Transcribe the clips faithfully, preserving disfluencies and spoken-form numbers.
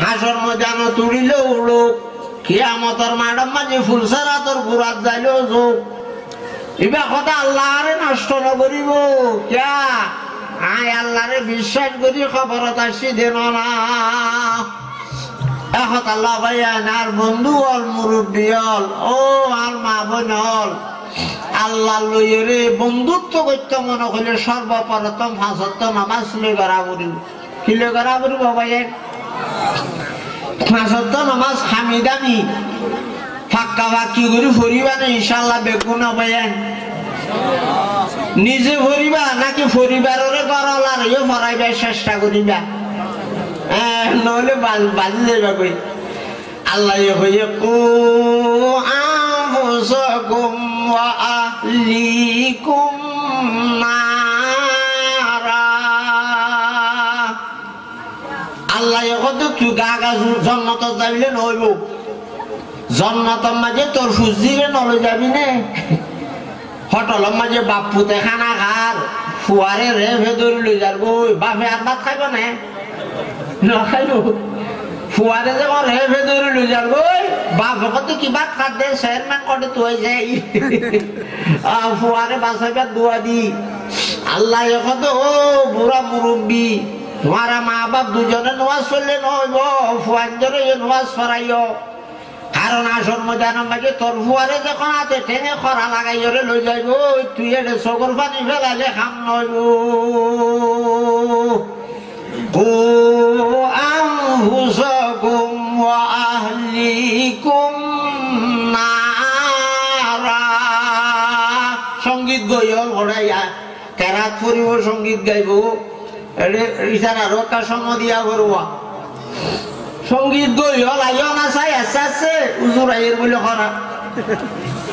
Hácor moidanot uçíleu uçúk, kiyamotor maçor maze fulsirator gurat zaileu zouk. Ibá hotá Allaré nosto no goríbou. Kiyá? Añí Allaré biccác gorí hóborot aiccí de no na. E hotá loi báiyain, añár bondú ól, murubbi ól, ó añár maa bóin ól, Allar loiyóre bondutto goittó mone hoilé sórboprotom fañs ottó nomás loi gorá foribóu. Ki loi gorá foribóu báiyain? Fañs ottó nomás hami dami fakka fakki gorí foribá né, incálla beggúne báiyain? Nize foribá náki foribaroré górolareyo foraibár cesta goríba? E, noóile baz-, bazi zaibá goi. Allaye hoiyé, "Qú anfusakum wa ahlikum nara." Allaye hoó de, tui gaga zu-, zonnotot zaibóli noóibou. Zonnotor maze tor fuzzire no loi zabi né? Hotelor maze baf fute hána hár, fuare refe dóri loi zargói, bafe ar bát háibo né? No háibo. Fuare zehón refe dóri loi zargói, bafe hoó de ki bát hár de, ceerman hoó de tui zai. A, fuare basaibar dua di. Allaye hoó de, ó bura murubbi, tuáñra maa baf duizone nomás foille noóibo, fuaindóre yó nomás foraiyó. Karon hácor moidanor maze tor fuare zehón áte thénge hóra lagaiyóre loi zaibói, tui ére sógor faní félaile ham noóibo. Qú anfusakum wa ahlikum nara. Songit goiyól hoçé ya. Kerat foribóu, songit gaibóu. Ere, itararé ekká cómo diya foribóu. Songit goiyól, aiyó na sai, asté asté, huzur aiyér buli hoó na.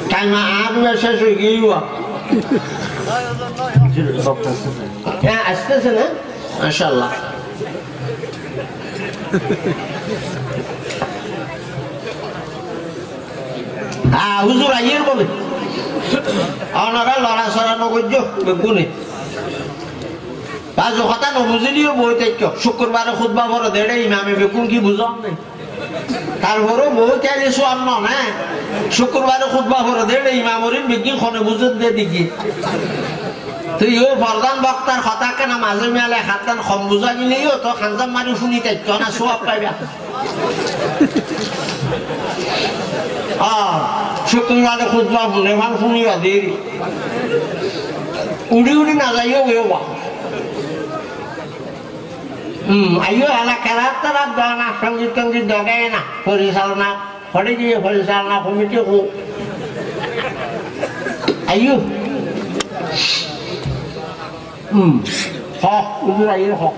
Taim añár céc ói giyé. Há, asté asté na? Macállah. Aa, huzur aiyér bóle. Onora lorasora no goijjó, beggúne. Bazu hotá no buzíleyó boói táikko. Cúkkurbare hutba fore de, éçe imame beggún ki buzón né? Tarforeó boói táile suab no né? Cúkkurbare hutba fore de, éçe imamor ín beggín hone buzé de deki. Tui yó fordán boktar hotá kena mazé miyale hattán hom buzá gileyó to hanzam mari fúni táikko na, suab faiba. Ar cúkkurbare hutba fúne fán fúni baade uçí uçí no zaiyó goi ba. Hum, aiyó, ela kerat terat dana, songit tongit dogana, poricalona, hoçé giyé poricalona komiti hó. Aiyó. Hum, hó, huzur aiyó hó.